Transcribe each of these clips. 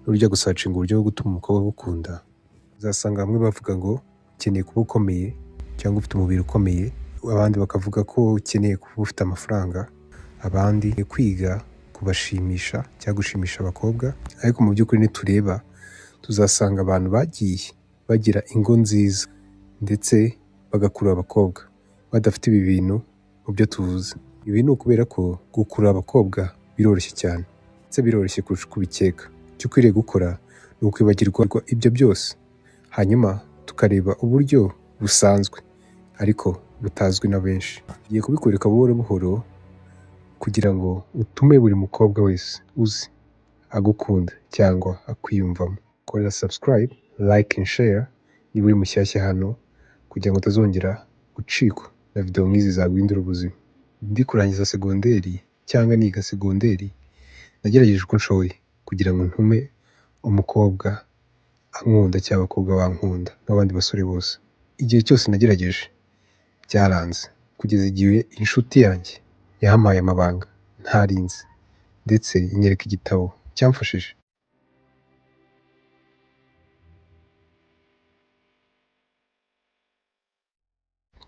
Nujya gusearchinga uburyo bwo gutuma umukobwa agukunda, uzasanga bamwe bavuga ngo ukeneye kuba ukomeye cyangwa ufite umubiri ukomeye, abandi bakavuga ko ukeneye kuba ufite amafaranga, abandi kwiga kubashimisha cyangwa gushimisha abakobwa. Ariko mu by'ukuri nitureba tuzasanga abantu bagiye bagira ingo nziza ndetse bagakurura abakobwa badafite ibi bintu mu byo tuvuze. Ibi ni ukubera ko gukurura abakobwa biroroshye cyane ndetse biroroshye kurusha uko ubikeka. Icyo ukwiriye gukora ni ukwibagirwa ibyo byose, hanyuma tukareba uburyo busanzwe ariko butazwi na benshi. Ngiye kubikwereka buhoro buhoro kugira ngo utume buri mukobwa wese uzi agukunda cyangwa akwiyumvamo. Kora subscribe, like and share niba uri mushyashya hano kugira ngo utazongera gucikwa na video nk'izi zaguhindura ubuzima. Ndi kurangiza segonderi cyangwa niga segonderi, nagerageje uko nshoboye kugira ngo ntume umukobwa ankunda cyangwa abakobwa bankunda nk'abandi basore bose. Igihe cyose nagerageje byaranze kugeza igihe inshuti yanjye yampaye amabanga ntari nzi ndetse inyereka igitabo cyamfashije.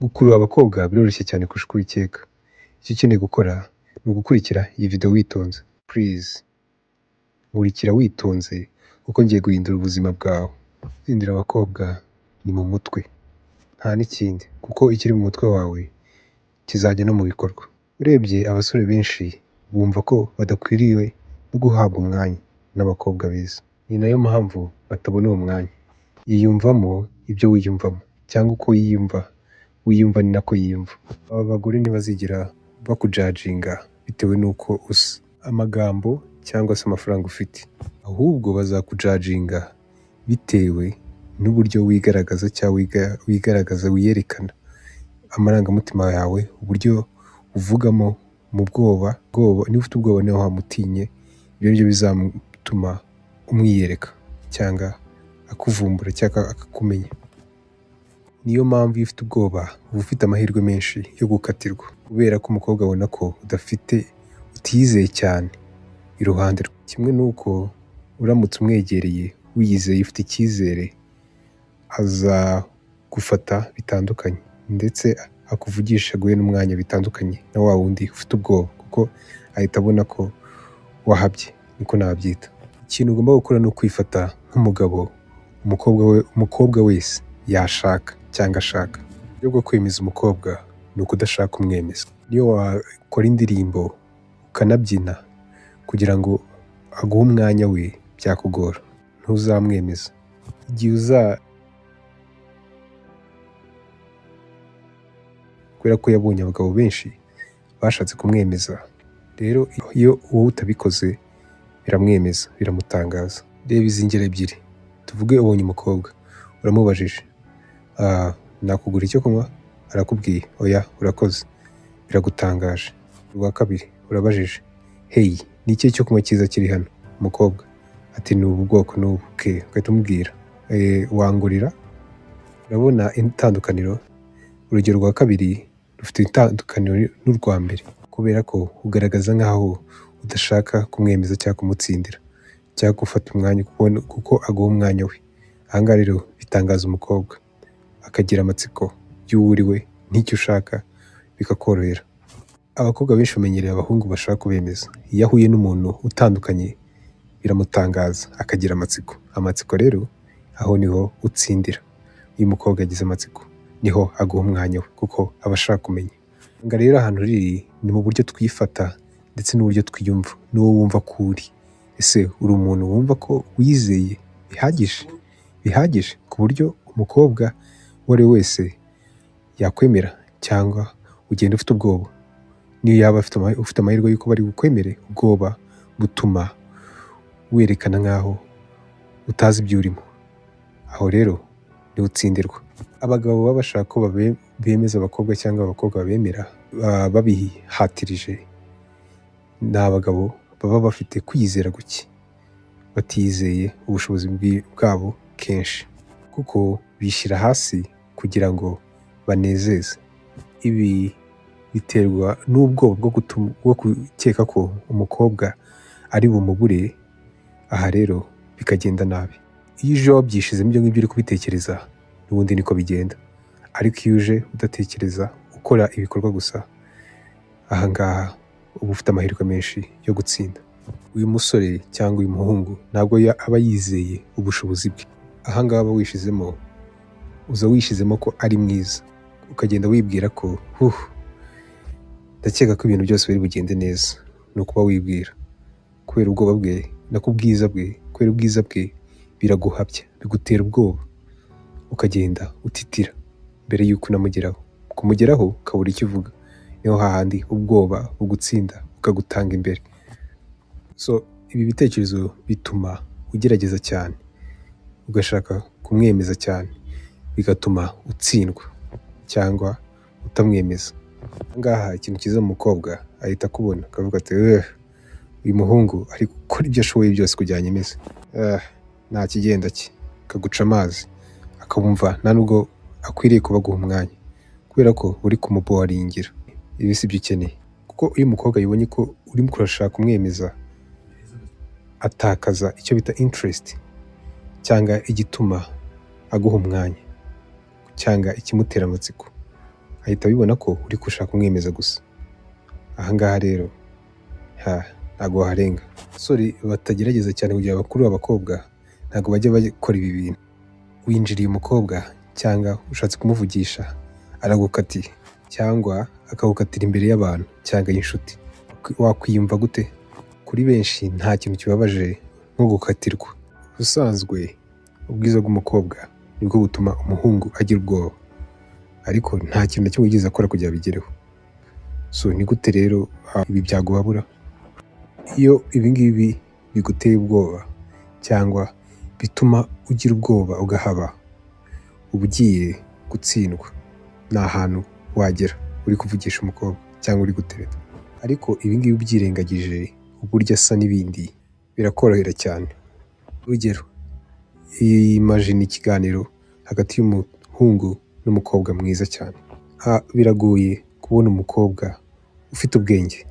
Gukurura abakobwa biroroshye cyane kurusha uko ubikeka. Icyo ukeneye gukora ni ugukurikira iyi video witonze. Please nkurikira witonze kuko ngiye guhindura ubuzima bwawe. Gutsindira abakobwa ni mu mutwe nta n'ikindi, kuko ikiri mu mutwe wawe kizajya no mu bikorwa. Urebye abasore benshi bumva ko badakwiriye no guhabwa umwanya n'abakobwa beza. Ni nayo mpamvu batabona uwo mwanya. Yiyumvamo ibyo wiyumvamo cyangwa uko yiyumva, wiyumva ni nako yiyumva. Aba bagore ntibazigera bakujudginga bitewe n'uko usa, amagambo cyangwa se amafaranga ufite, ahubwo bazakujudginga bitewe n'uburyo wigaragaza cyangwa wigaragaza wiyerekana, amarangamutima yawe, uburyo uvugamo mu bwoba, niba ufite ubwoba niba wamutinye, ibyo nibyo bizatuma umwiyereka cyangwa akuvumbura cyangwa akakumenya. Niyo mpamvu iyo ufite ubwoba uba ufite amahirwe menshi yo gukatirwa, kubera ko umukobwa abona ko udafite, utiyizeye cyane iruhande rwe. Kimwe n'uko uramutse umwegereye wiyizeye ufite icyizere, azagufata bitandukanye ndetse akuvugishe aguhe n'umwanya bitandukanye na wa wundi ufite ubwoba, kuko ahita abona ko wahabye, niko nabyita. Ikintu ugomba gukora ni ukwifata nk'umugabo umukobwa wese yashaka cyangwa ashaka. Uburyo bwo kwemeza umukobwa ni ukudashaka kumwemeza. Niyo wakora indirimbo ukanabyina kugira ngo aguhe umwanya we byakugora, ntuzamwemeza. Igihe uza kubera ko yabonye abagabo benshi bashatse kumwemeza, rero iyo wowe utabikoze biramwemeza, biramutangaza. Reba izi ngero ebyiri, tuvuge ubonye umukobwa uramubajije nakugura icyo kunywa, arakubwiye oya urakoze, biragutangaje. Urwa kabiri urabajije hey ni ikihe cyo kunywa cyiza kiri hano? Umukobwa ati ni ubu bwoko n'ubu. Okay, ugahita umubwira wangurira. Urabona itandukaniro? Urugero rwa kabiri rufite itandukaniro n'urwa mbere, kubera ko ugaragaza nk'aho udashaka kumwemeza cyangwa kumutsindira cyangwa gufata umwanya kuko aguha umwanya we. Aha ngaha rero bitangaza umukobwa akagira amatsiko y'uwo uri we n'icyo ushaka bikakorohera. Abakobwa benshi bamenyereye abahungu bashaka kubemeza. Iyo ahuye n'umuntu utandukanye biramutangaza akagira amatsiko. Amatsiko rero aho niho utsindira. Iyo umukobwa agize amatsiko niho aguha umwanya we kuko aba ashaka kumenya. Nga rero ahantu riri ni mu buryo twifata ndetse n'uburyo twiyumva n'uwo wumva ko uri. Ese uri umuntu wumva ko wizeye bihagije? Bihagije ku buryo umukobwa uwo ari we wese yakwemera, cyangwa ugenda ufite ubwoba? Niyo yaba ufite amahirwe y'uko bari bukwemere, ubwoba butuma werekana nk'aho utazi ibyo urimo. Aho rero niho utsindirwa. Abagabo baba bashaka ko bemeza abakobwa cyangwa abakobwa babemera babihatirije, ni abagabo baba bafite kwiyizera guke, batizeye ubushobozi bwabo kenshi, kuko bishyira hasi kugira ngo banezeze. Ibi biterwa n'ubwoba bwo gukeka ko umukobwa ari bumubure. Aha rero bikagenda nabi. Iyo uje wabyishizemo ibyo ngibyo uri kubitekereza, n'ubundi niko bigenda. Ariko iyo uje udatekereza, ukora ibikorwa gusa, aha ngaha uba ufite amahirwe menshi yo gutsinda. Uyu musore cyangwa uyu muhungu ntabwo aba yizeye ubushobozi bwe. Aha ngaha aba wishizemo, uza wishizemo ko ari mwiza, ukagenda wibwira ko ndakeka ko ibintu byose biri bugende neza. Ni ukuba wibwira kubera ubwoba bwe, nako ubwiza bwe, kubera ubwiza bwe biraguhabya, bigutera ubwoba, ukagenda utitira mbere y'uko unamugeraho. Kumugeraho ukabura icyo uvuga, niho hahandi ubwoba bugutsinda bukagutanga imbere. So ibi bitekerezo bituma ugerageza cyane, ugashaka kumwemeza cyane, bigatuma utsindwa cyangwa utamwemeza. Aha ngaha ikintu cyiza mu mukobwa ahita akubona akavuga ati uyu muhungu ari gukora ibyo ashoboye byose kugira ngo anyemeze, nta kigenda cye, akaguca amazi, akabumva nta nubwo akwiriye kuba aguha umwanya kubera ko uri kumuboringira. Ibi si byo ukeneye, kuko iyo umukobwa yabonye ko urimo kurashaka kumwemeza, atakaza icyo bita interest cyangwa igituma aguha umwanya cyangwa ikimutera amatsiko, ahita abibona ko uri gushaka kumwemeza gusa. Aha ngaha rero ntabwo waharenga. Abasore batagerageza cyane kugira bakurure abakobwa ntabwo bajya bakora ibi bintu. Winjiriye umukobwa cyangwa ushatse kumuvugisha, aragukatiye cyangwa akagukatira imbere y'abantu cyangwa y'inshuti. Wakwiyumva gute? Kuri benshi nta kintu kibabaje nko gukatirwa. Ubusanzwe ubwiza bw'umukobwa nibwo butuma umuhungu agira ubwoba, ariko nta kintu na kimwe yigeze akora kugira abigereho. So ni gute rero ibi byaguhabura? Iyo ibi ngibi biguteye ubwoba cyangwa bituma ugira ubwoba ugahaba, uba ugiye gutsindwa. Ni ahantu wagera uri kuvugisha umukobwa cyangwa uri gutereta. Ariko ibi ngibi ubyirengagije, uburyo asa n'ibindi, birakorohera cyane. Urugero, imagine ikiganiro hagati y'umuhungu n'umukobwa mwiza cyane. Biragoye kubona umukobwa ufite ubwenge.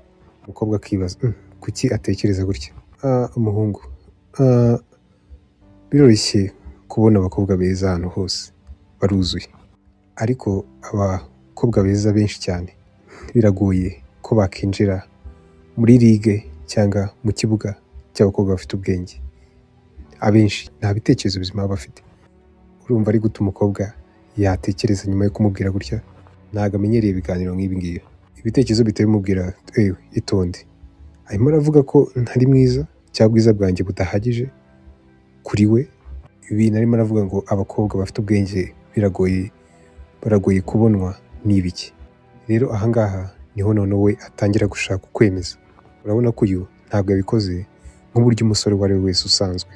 Umukobwa akibaza kuki atekereza gutya? Umuhungu, biroroshye kubona abakobwa beza ahantu hose, baruzuye. Ariko abakobwa beza benshi cyane biragoye ko bakinjira muri ligue cyangwa mu kibuga cy'abakobwa bafite ubwenge. Abenshi nta bitekerezo bizima baba bafite. Urumva ari gute umukobwa yatekereza nyuma yo kumubwira gutya? Ntabwo amenyereye ibiganiro nk'ibi ngibi. Ibitekerezo bihita bimubwira ewe itonde, arimo aravuga ko ntari mwiza cyangwa ubwiza bwanjye budahagije kuri we. Ibintu arimo aravuga ngo abakobwa bafite ubwenge biragoye, baragoye kubonwa ni ibiki? Rero aha ngaha niho noneho we atangira gushaka kukwemeza. Urabona ko uyu ntabwo yabikoze nk'uburyo umusore uwo ari we wese usanzwe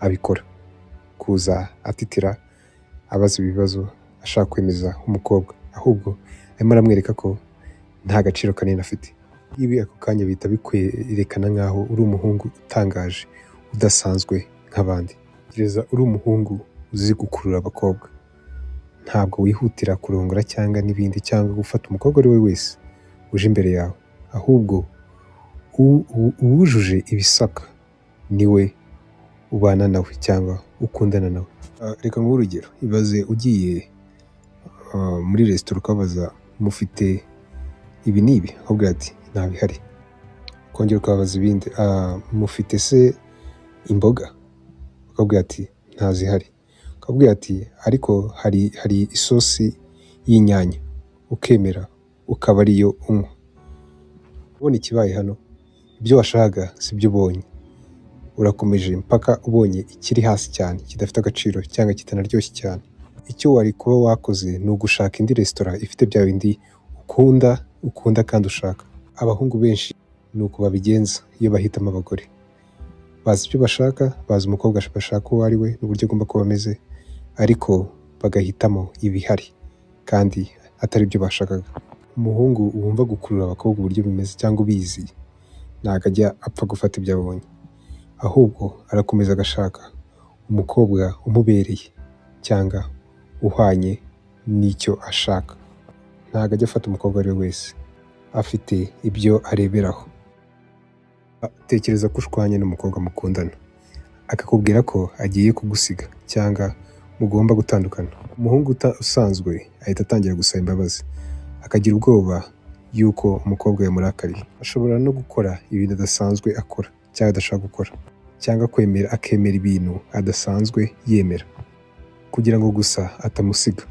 abikora, kuza atitira abaza ibibazo ashaka kwemeza umukobwa, ahubwo arimo aramwereka ko nta gaciro kanini afite. Ibi ako kanya bihita bikwerekana nk'aho uri umuhungu utangaje, udasanzwe nk'abandi. Gereza uri umuhungu uzi gukurura abakobwa, ntabwo wihutira kurongora cyangwa n'ibindi cyangwa gufata umukobwa uwo ari we wese uje imbere yawe, ahubwo uwujuje ibisabwa niwe ubana nawe cyangwa ukundana nawe. Reka nguhe urugero, ibaze ugiye muri resitora ukabaza mufite ibi n'ibi, akakubwira ati nta bihari. Ukongera ukababaza ibindi, mufite se imboga? Akakubwira ati ntazihari. Akakubwira ati ariko hari isosi y'inyanya, ukemera ukaba ariyo unywa. Ubona ikibaye hano, ibyo washakaga si byo ubonye. Urakomeje mpaka ubonye ikiri hasi cyane kidafite agaciro cyangwa kitanaryoshye cyane. Icyo wari kuba wakoze ni ugushaka indi resitora ifite bya bindi ukunda kandi ushaka. Abahungu benshi ni uko babigenza iyo bahitamo abagore. Bazi ibyo bashaka, bazi umukobwa bashaka uwo ari we n'uburyo agomba kuba ameze, ariko bagahitamo ibihari kandi atari byo bashakaga. Umuhungu wumva gukurura abakobwa uburyo bimeze cyangwa ubizi, ntabwo ajya apfa gufata ibyo abonye, ahubwo arakomeza agashaka umukobwa umubereye cyangwa uhwanye n'icyo ashaka. Ntabwo ajya afata umukobwa uwo ari we wese, afite ibyo areberaho. Tekereza ko ushwanye n'umukobwa mukundana, Akakubwira ko agiye kugusiga cyangwa mugomba gutandukana. Umuhungu usanzwe ahita atangira gusaba imbabazi, akagira ubwoba yuko umukobwa yamurakariye. Ashobora no gukora ibintu adasanzwe akora cyangwa adashaka gukora, cyangwa kwemera akemera ibintu adasanzwe yemera kugira ngo gusa atamusiga.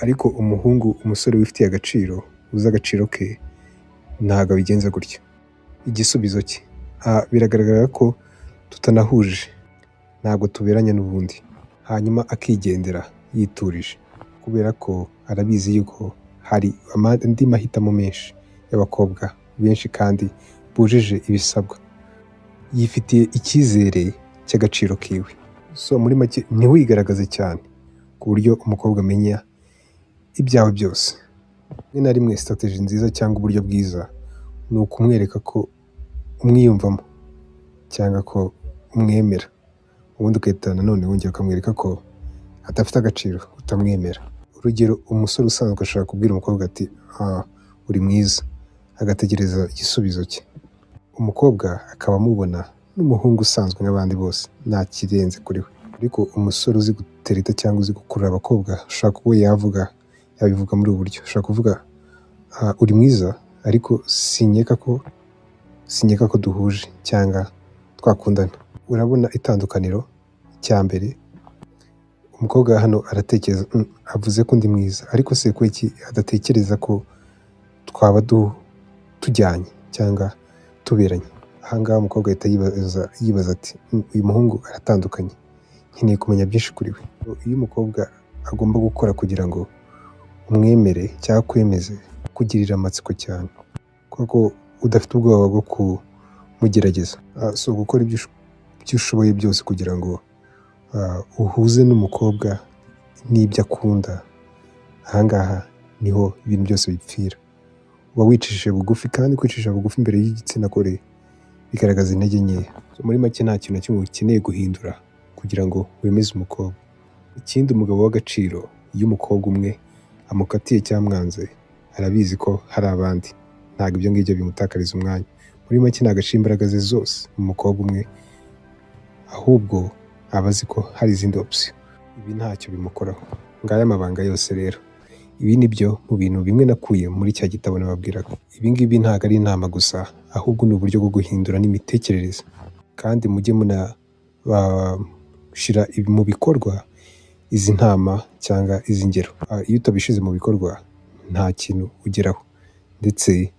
Ariko umuhungu, umusore wifitiye agaciro, uzi agaciro ke, ntabwo abigenza gutyo. Igisubizo cye: "Ah, biragaragara ko tutanahuje, ntabwo tuberanye n'ubundi." Hanyuma akigendera yiturije, kubera ko arabizi yuko hari andi mahitamo menshi y'abakobwa benshi kandi bujuje ibisabwa. Yifitiye icyizere cy'agaciro kiwe. So muri make, ntiwigaragaze cyane ku buryo umukobwa amenya ibyawe byose. Rimwe na rimwe strategy nziza cyangwa uburyo bwiza ni ukumwereka ko umwiyumvamo cyangwa ko umwemera, ubundi ugahita nanone wongera ukamwereka ko adafite agaciro, utamwemera. Urugero, umusore usanzwe ashobora kubwira umukobwa ati: "Ah, uri mwiza," agategereza igisubizo cye. Umukobwa akaba amubona n'umuhungu usanzwe nk'abandi bose, nta kirenze kuri we. Ariko umusore uzi gutereta cyangwa uzi gukurura abakobwa ashobora kuba yavuga, yabivuga muri ubu buryo. Ashobora kuvuga: "Ah, uri mwiza, ariko sinkeka ko duhuje cyangwa twakundana." Urabona itandukaniro? Icya mbere, umukobwa hano aratekereza: "Avuze ko ndi mwiza, ariko se kuki adatekereza ko twaba tujyanye cyangwa tuberanye?" Aha ngaha umukobwa ahita yibaza ati: "Uyu muhungu aratandukanye, nkeneye kumenya byinshi kuri we." Iyo umukobwa agomba gukora kugira ngo umwemere cyangwa akwemeze, kugirira amatsiko cyane, kuko udafite ubwoba bwo kumugerageza. So gukora ibyo ushoboye byose kugira ngo uhuze n'umukobwa n'ibyo akunda, aha ngaha niho ibintu byose bipfira. Uba wicishije bugufi, kandi kwicisha bugufi imbere y'igitsina gore bigaragaza intege nkeya. So muri make, nta kintu na kimwe ukeneye guhindura kugira ngo wemeze umukobwa. Ikindi, umugabo w'agaciro, iyo umukobwa umwe amukatiye cyangwa amwanze, arabizi ko hari abandi, ntabwo ibyo ngibyo bimutakariza umwanya. Muri make, ntabwo ashyira imbaraga ze zose mu mukobwa umwe, ahubwo aba azi ko hari izindi option. Ibi ntacyo bimukoraho. Ngaya amabanga yose rero. Ibi ni byo mu bintu bimwe nakuye muri cya gitabo nababwiraga. Ibi ngibi ntabwo ari inama gusa, ahubwo ni uburyo bwo guhindura n'imitekerereze. Kandi mujye munashyira mu bikorwa izi nama cyangwa izi ngero. Iyo utabishyize mu bikorwa nta kintu ugeraho, ndetse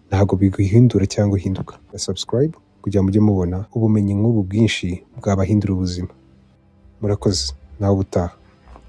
ntabwo biguhindura cyangwa uhinduka. Subscribe kugira ngo mujye mubona ubumenyi nk'ubu bwinshi bwabahindura ubuzima. Murakoze, nawe ubutaha.